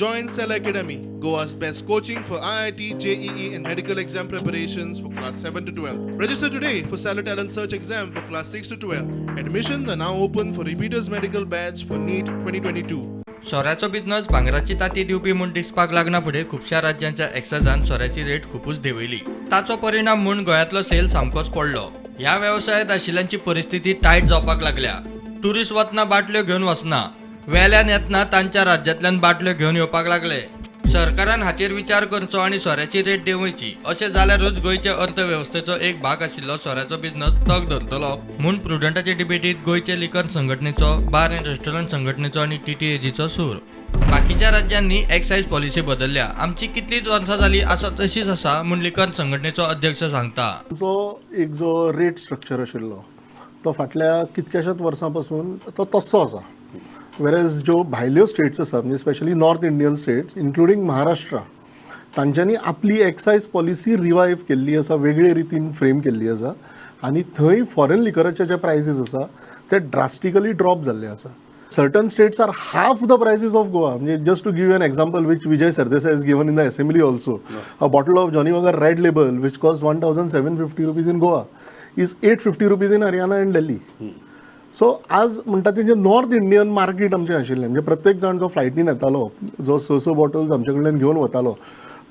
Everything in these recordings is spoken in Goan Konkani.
Join Cell Academy, Goa's best coaching for IIT, JEE, and medical exam preparations for class 7 to 12. Register today for Stellar Talent Search exam for class 6 to 12. Admissions are now open for repeaters medical batch for NEET 2022. सोऱ्याचो business भांगराची ताती दिवपी म्हूण दिसपाक लागना फुडें खुबश्या राज्यांच्या एक्सायजान सोऱ्याची रेट खुबूच देंवयली. ताचो परिणाम म्हूण गोंयांतलो सेल सामकोच पडलो. ह्या वेवसायांत आशिल्ल्यांची परिस्थिती टायट जावपाक लागल्या. टुरिस्ट वतना बाटल्यो घेवन वचना, वेल्यान येतना तांच्या राज्यांतल्यान बाटल्यो घेवन येवपाक लागले. सरकारान हाचेर विचार करचो आनी सोऱ्याची रेट देंवयची. अशें जाल्यारूच गोंयचे अर्थवेवस्थेचो एक भाग आशिल्लो सोऱ्याचो बिझनस तग धरतलो म्हूण प्रुडंटाचे डिबेटीत गोंयचे लिकर संघटनेचो, बार अँड रेस्टॉरंट संघटनेचो आनी टीटीएजीचो सूर. बाकीच्या राज्यांनी एक्सायज पॉलिसी बदलल्या, आमची कितलीच वर्सां जाली आसा तशीच आसा म्हूण लिकर संघटनेचो अध्यक्ष सांगता. जो एक जो रेट स्ट्रक्चर आशिल्लो तो फाटल्या कितक्याशाच वर्सां पासून तो तस्सो आसा. वेरेज ज्यो भायल्यो स्टेट्स आसा, म्हणजे specially north Indian states including Maharashtra, तांच्यांनी आपली एक्सायज पॉलिसी रिवायव केल्ली आसा, वेगळे रितीन फ्रेम केल्ली आसा आनी थंय फॉरेन लिकराचे जे प्रायसीस आसा ते ड्रास्टिकली ड्रॉप जाल्ले आसा. Certain states are half the prices of Goa. म्हणजे just to give you an example, which Vijay Sardesai has given in the assembly also, a bottle of Johnnie Walker Red Label, which cost ₹1750 in Goa, is ₹850 in Haryana and Delhi. So आज म्हणटा ते जे नॉर्थ इंडियन मार्केट आमचें आशिल्लें, म्हणजे प्रत्येक जाण जो फ्लायटीन येतालो, जो स स बॉटल्स आमचे कडल्यान घेवन वतालो,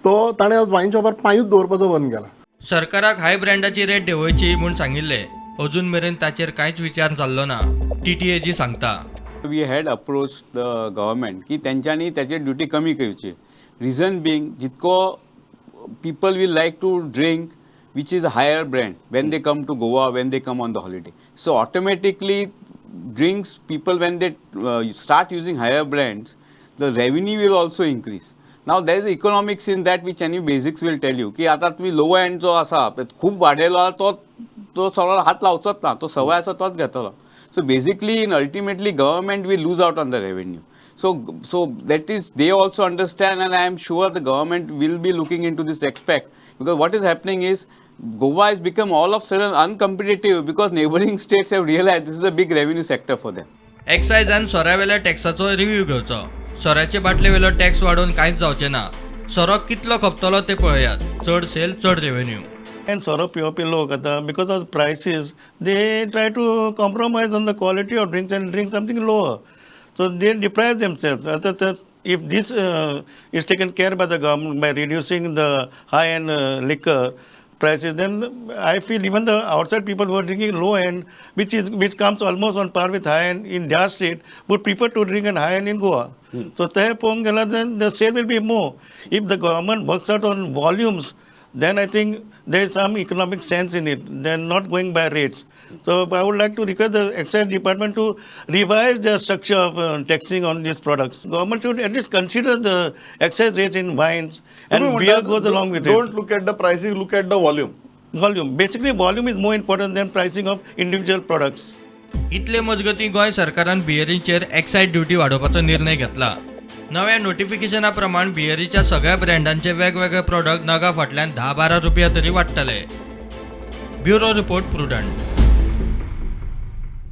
तो ताणें आज वायन शॉपार पांयूच दवरपाचो बंद केला. सरकाराक हाय ब्रँडाची रेट देंवयची म्हूण सांगिल्लें, अजून मेरेन ताचेर कांयच विचार जाल्लो ना, टीटीएजी सांगता. We had approach the government की तेंच्यांनी त्याची ड्युटी कमी करची. रिजन बीइंग, जितको people will like to drink which is a higher brand when they come to Goa, when they come on the holiday. So automatically drinks people, when they start using higher brands, the revenue will also increase. Now there is economics in that, which any basics will tell you की आता तुम्ही लो एंड जो आसा खूब वाडयलो आहा, तो तो सगळो हात लावचोच ना, तो सवय आसा तोच घेतलो. So basically in ultimately government will lose out on the revenue. So that is, they also understand, and I am sure the government will be looking into this aspect, because what is happening is Goa has become all of sudden uncompetitive because neighboring states have realized this is a big revenue sector for them. एक्सायजान सोऱ्यावेल्या टॅक्साचो रिव्ह्यू घेवचो. सोऱ्याचे बाटले वेलो टॅक्स वाडोवन कांयच जावचें ना. सोरो कितलो खपतलो ते पळयात. चड सेल, चड रेव्हेन्यू. And सोरो पिवपी लोक आतां because of prices, they try to compromise on the quality of drinks and drink something lower. So they deprive themselves. आतां ते if this is taken care by the government by reducing the high end liquor prices, then I feel even the outside people who are drinking low end, which comes almost on par with high end in their state, would prefer to drink an high end in Goa. So ते पळोवंक गेल्यार, then the sale will be more. If the government works out on volumes, then I think there is some economic sense in it, than not going by rates. So I would like to request the excise department to revise their structure of taxing on these products. Government should at least consider the excise rates in wines, and beer goes along with it. Don't look at the pricing, look at the volume. Volume. Basically, volume is more important than pricing of individual products. इतले मजगतीं गोंय सरकारान बियरींचेर एक्सायज ड्युटी वाडोवपाचो निर्णय घेतला. नव्या नोटिफिकेशना प्रमाण बियरीच्या सगळ्या ब्रँडांचे वेगवेगळे प्रॉडक्ट नगा फाटल्यान 10-12 रुपया तरी वाडटले. Bureau report, Prudent.